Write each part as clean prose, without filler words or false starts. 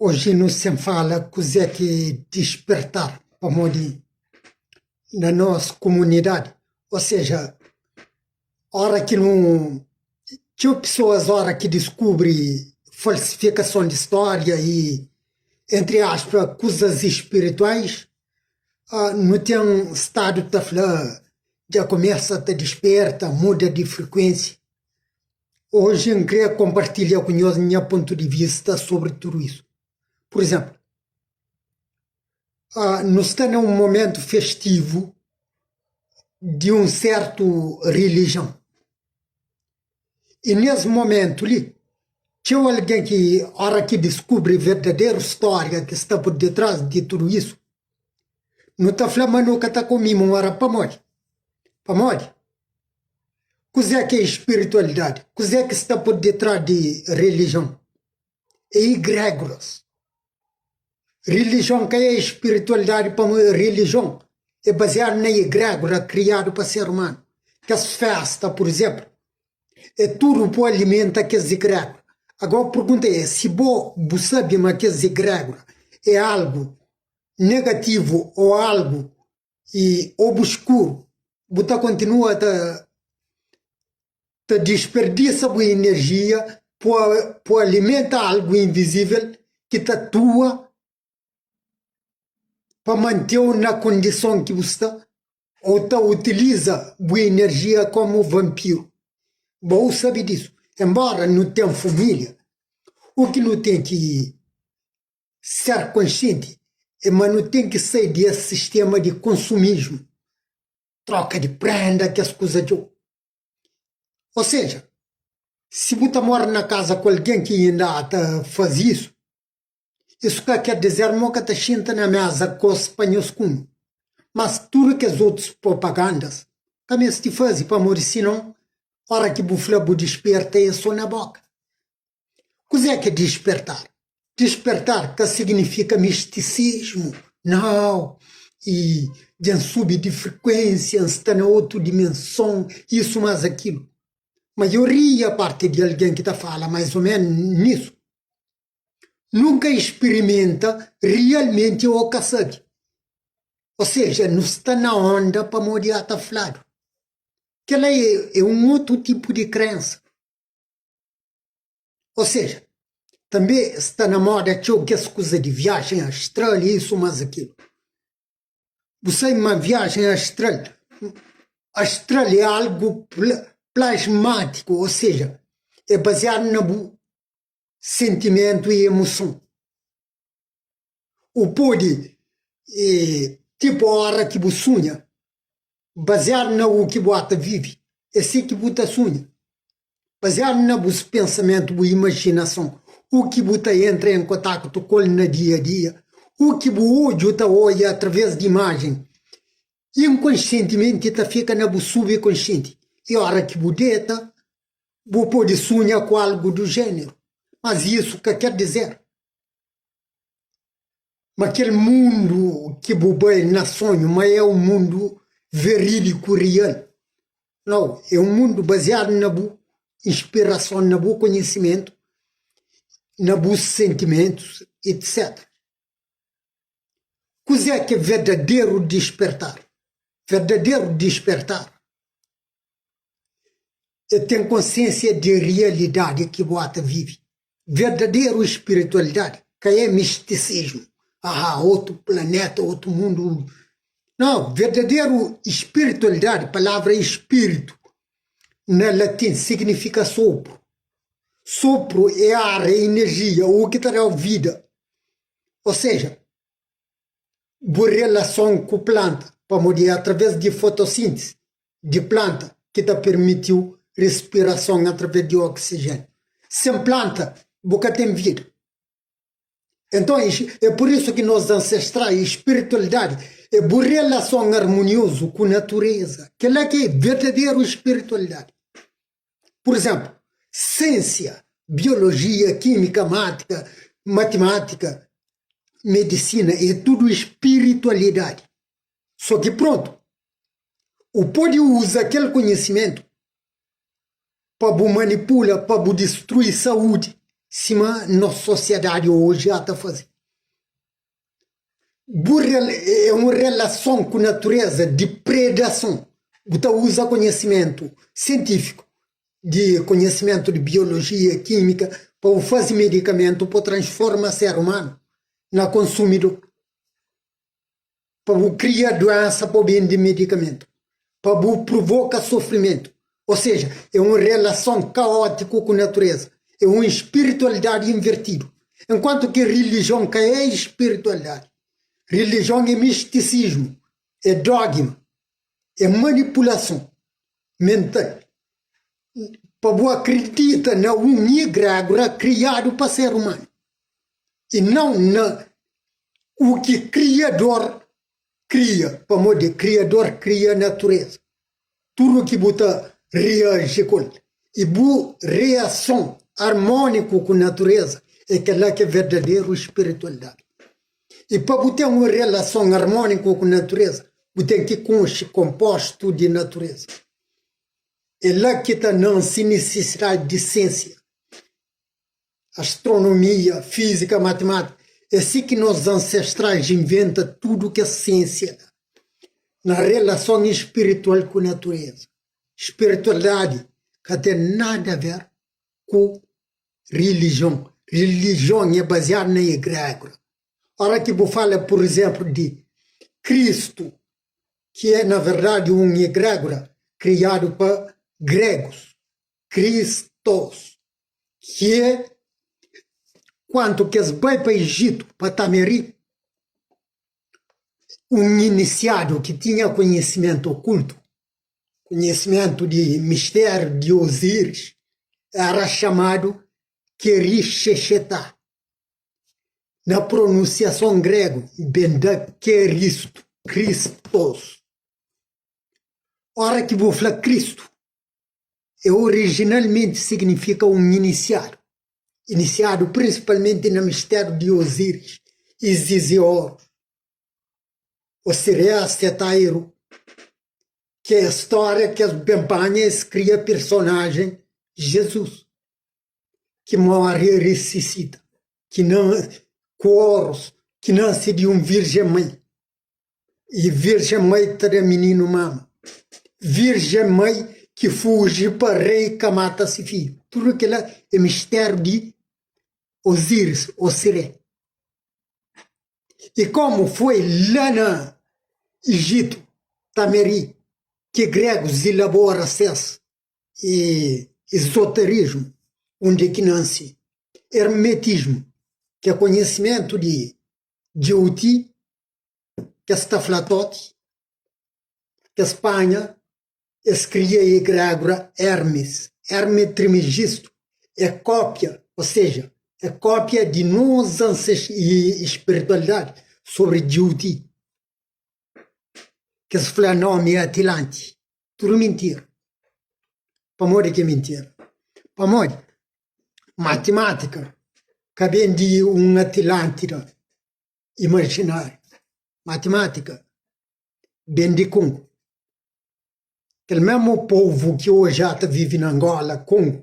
Oji nu sen fala kuzê ki dispertar pamodi na nos kumunidadi, ô seja, ora ki nu txeu pesoas ora ki diskubri falsifikason di stória i entri aspas kuzas spirituais, nu ten stadu ta fla dja kumesa ta disperta, muda di frikuénsia. Oji N kria konpartilha ku nhos nha pontu di vista sobri tudu isu. Pur izénplu, nu sta na un momentu festivu di un sertu rilijion i nes momentu li txeu algen ki ora ki diskubri verdaderu stória ki sta pur ditras di tudu isu, nu ta fla ma nu ka ta komemora. Pamodi? Pamodi? Kuzê ki é spiritualidadi? Kuzê ki sta pur detrás di relijion? É igrégulas. Relijion ka é spiritualidadi pamodi relijion é baziadu na igrégula kriadu pa ser umanu. Kes festa, pur izénplu, é tudu pa alimenta kes igrégula. Agora pergunta é, si bo bu sabe ma kes igrégula é algu negativu ô algu i obskuru, bu ta kontinua ta ta disperdisa bu inerjia pa alimenta algu invizivel ki ta atua pa manteu na kondison ki bu sta ô ta utiliza bu inerjia komu vanpiru. Bo sabe disu. Enbora nu ten familia, u ki nu ten ki Ser konsienti é ma nu ten ki sai di es sistema di konsumismu, troka di prenda, kes kuza djo. Ô seja, si bu ta mora na kaza ku algen ki inda ta faze isu, isu ka ker dizer ma bu ka ta xinta na meza ku es pa nhos kume. Mas tudu kes otus propagandas ka meste faze pamodi sinon ora ki bu fla bu disperta é so na boka. Kuzê ki é dispertar? Dispertar ka signifika mistisismu, nau, i dja N subi di frikuénsia, N sta na otu dimenson, isu más akilu. Maioria parti di algen ki ta fala más ô ménus nisu, nunka experimenta rialmenti ô ka sabe. Ô seja, nu sta na onda pamodi ata fladu. Kel-la é un otu tipu di krénsa. Ou seja, tanbe sta na moda txeu kes kuza di viajen astral isu mas akilu. Bu sabe ma viajen astral, astral é algu plasmátiku, ou seja, é baziadu na bu sentimentu i emoson. U pode tipo ora ki bu sunha, baziadu na u ki bu ata vive, é si ki bu ta sunha. Baziadu na bus pensamentu, bu imajinason, u ki bu ta entra en kontaktu ku el na dia-a-dia, u ki bu odju ta odja atraves di imajen, inkonsientimenti ta fika na bu subkonsienti i ora ki bu deta, bu pode sunha ku algu du jeneru. Mas isu ka ker dizer Ma kel mundu ki bu bai na sonhu ma é un mundu verídiku, real. Nau, é un mundu baziadu na bu inspirason, na bu konhisimentu, na bus sentimentus, etc. Kuzê ki é verdaderu dispertar? Verdaderu dispertar é ten konsiensia di rialidadi ki bu ata vive. Verdaderu spiritualidadi ka é mistisismu, aha, otu planeta, otu mundu. Nau, verdaderu spiritualidadi, palavra spiritu na latin signifika sopru. Sopru é ar, é inerjia, u ki ta da-u vida. Ou seja, bu relason ku planta, pamodi é atraves di fotosintisi di planta ki ta pirmitiu respirason atraves di oksijéniu. Sen planta bu ka ten vida. Enton, é pur isu ki nos ansestrais, spiritualidadi é bu relason armoniozu ku natureza. Kel-la ki é verdaderu spiritualidadi. Pur izénplu, siênsia, biolojia, kímika, mátika, matimátika, medisina é tudu spiritualidadi. Só ki prontu, u pode uza kel konhisimentu pa bu manipula, pa bu distrui saúdi. Sima nos sosiadadi oji ata faze. Bu é un relason ku natureza di predason. Bu ta uza konhisimentu sientífiku, di konhisimentu di biolojia, kímika, pa bu faze medikamentu pa transforma ser umanu na konsumidor. Pa bu kria duensa pa bu bende medikamentu, pa bu provoka sofrimentu. Ou seja, é un relason kaótiku ku natureza, é un spiritualidadi invertidu. Enkuantu ki rilijion ka é spiritualidadi. Rilijion é mistisismu, é dogma, é manipulason mental pa bu akridita na un igrégora kriadu pa ser umanu i nau na u ki Kriador kria, pamodi Kriador kria natureza. Tudu ki bu ta reaji ku el i bu reason armoniku ku natureza é kel-la ki é verdaderu spiritualidadi. I pa bu ten un relason armoniku ku natureza, bu ten ki konxe konpostu di natureza. É la ki ta nanse nisisidadi di siensia, astronomia, fízika, matimátika. É si ki nos ansestrais inventa tudu kes siensia la, na relason spiritual ku natureza. Spiritualidadi ka ten nada a ver ku rilijion. Rilijion é baziadu na egrégora. Ora ki bu fala, pur izemplu, di Kristu, ki é na verdadi un egrégora kriadu pa gregus, Kristos, ki é kuantu ki es bai pa Ijitu, pa Tameri, un inisiadu ki tinha konhisimentu okultu, konhisimentu di mistériu di Osiris, éra xamadu Kerixexetá. Na pronunsiason gregu, ben da Keristu, Kristos. Ora ki bu fla Kristu, e orijinalmenti signifika un inisiadu, inisiadu prinsipalmenti na mistériu di Osiris, Isis i Horus, Osirea Setairu, ki é stória ki es ben panha es kria pirsonajen Jezus, ki móre i risisita, ki ku Horus, ki nase di un Virjen Mai. I Virjen Mai ta da mininu mama. Virjen Mai ki fuji pa rei ka mata si fidju. Tudu kila é mistériu di Osiris, Osiré. I komu foi la na Ijitu, Tameri, ki gregus ilabora ses ezoterismu, undi ki nansi ermetismu, ki é konhisimentu di Djeuti, kes ta fla Toti, kes panha, es kria egrégora Hermes. Hermes Trismegisto é kópia, ô seja, é kópia di nos spiritualidadi sobri Djeuti. Kes fla nomi é Atilanti. Tudu mintira. Pamodi ki é mintira? Pamodi matimátika ka ben di un Atilântida imajináriu. Matimátika ben di Kongu. Kel mésmu povu ki oji ata vive na Angola, Kongu,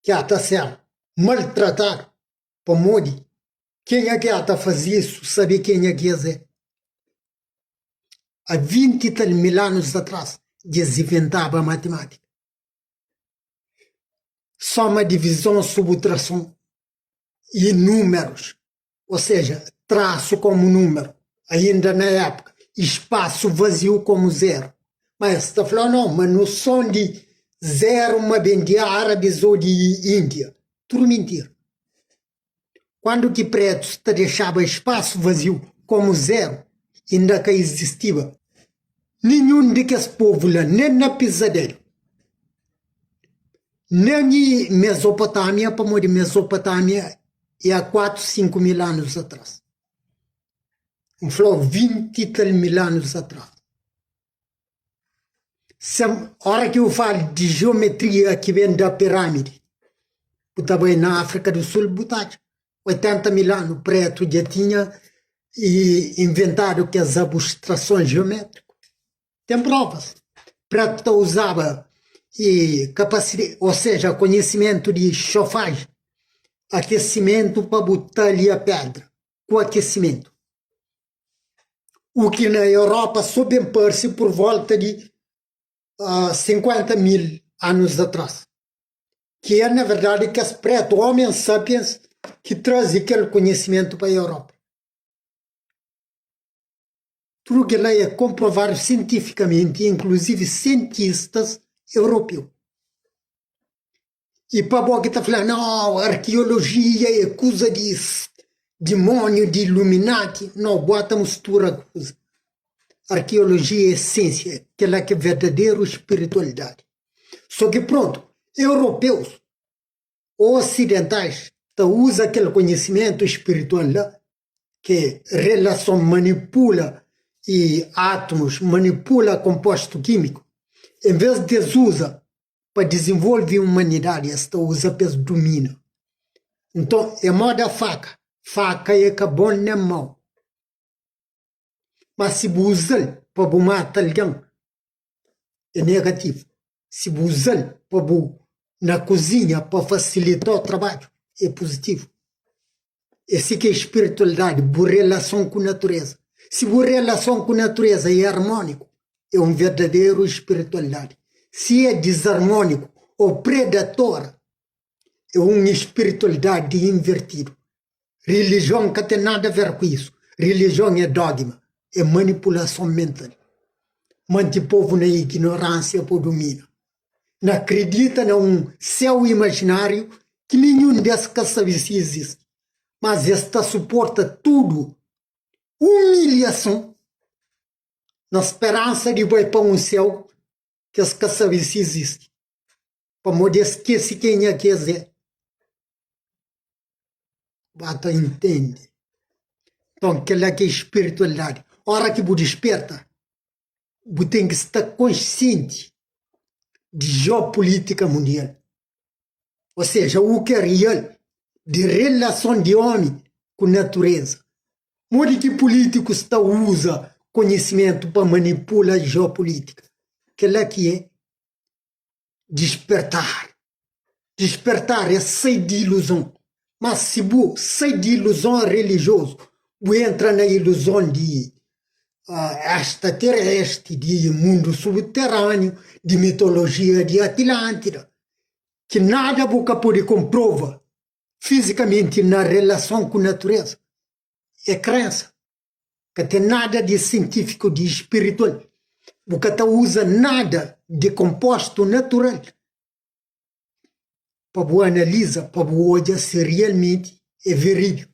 ki ata ser maltratadu pamodi kenha ki ata faze isu sabe kenha ki es é. A 20 i tal mil anus atras dja es inventaba matimátika. Soma, divizon, subutrason i númerus, ou seja, trasu komu númeru, ainda na épuka, i spasu vaziu komu zeru. Ma es ta fla, no, ma noson di zeru ma ben di árabis ou di Índia. Tudu mintira. Kuandu ki pretus ta dexaba spasu vaziu komu zeru, inda ka izistiba ninhun di kes povu la, nen na Pizadelu, nen i Mezopotamia, pamodi Mezopotamia e a 4, 5 mil anus atras. N fla-u 20 i tal mil anus atras. Sem, ora ki bu fala di jiometria ki ben da piramidi, bu ta bai na Afrika du Sul bu ta atxa 80 mil anu pretu dja tinha inventadu kes abustrason jiometriku. Ten provas. Pretu ta uzaba kapasida, ou seja, konhisimentu di xofaji. Akesimentu pa bu talia pedra ku akesimentu. U ki na Europa so ben parse pur volta di 50 mil anus atras, ki é na verdadi kes pretu, homem sapiens, ki traze kel konhisimentu pa Europa. Tudu kel-la é konprovadu sientifikamenti, inkluzivi sientistas europeu. I pa bo ki ta fla, Nau, arkiolojia é kuza di dimóniu, di iluminati. Nau, bo ta mistura kuza. Arkiolojia é siensia, kel-la ki é verdaderu spiritualidadi. So ki prontu, europeus ô osidentais ta uza kel konhisimentu spiritual la ki relason manipula i átumus, manipula konpostu kímiku, en ves di es uza pa dizenvolve umanidadi, es ta uza pa es dumina. Nton, é moda faka, faka é ka bon nen mau, ma si bu uza-l pa bu mata algen, é negativu. Si bu uza-l pa bu na kuzinha pa fasilita-u trabadju, é puzitivu. É si ki é spiritualidadi, bu relason ku natureza. Si bu relason ku natureza é armóniku, é un verdaderu spiritualidadi. Si é dizarmóniku ô predator, é un spiritualidadi invertidu. Rilijion ka ten nada a ver ku isu. Rilijion é dogma, é manipulason mental. Manti povu na ignoránsia pa dumina. Na kridita na un séu imajináriu ki ninhun des ka sabe si izisti. Mas es ta suporta tudu umilhason na speransa di bai pa un séu ki es ka sabe si izisti. Pamodi es skese kenha ki es é. Ba ta intende. Nton, kel-la ki é spiritualidadi. Óra ki bu disperta, bu ten ki sta konsienti di jeopulítika mundial. Ô seja, u ki é real di relason di ómi ku natureza. Modi ki pulítikus ta uza konhisimentu pa manipula jeopulítika? Kel-la ki é Dispertar. Dispertar é sai di iluzon. Mas si bu sai di iluzon religiozu, bu entra na iluzon di extraterestri, di mundu subteraniu, di mitolojia di Atilantida, ki nada bu ka pode konprova fizikamenti na relason ku natureza. É krensa. Ka ten nada di sientífiku, di spiritual. Bu ka ta uza nada di konpostu natural pa bu analiza, pa bu odja si rialmenti é verídiku.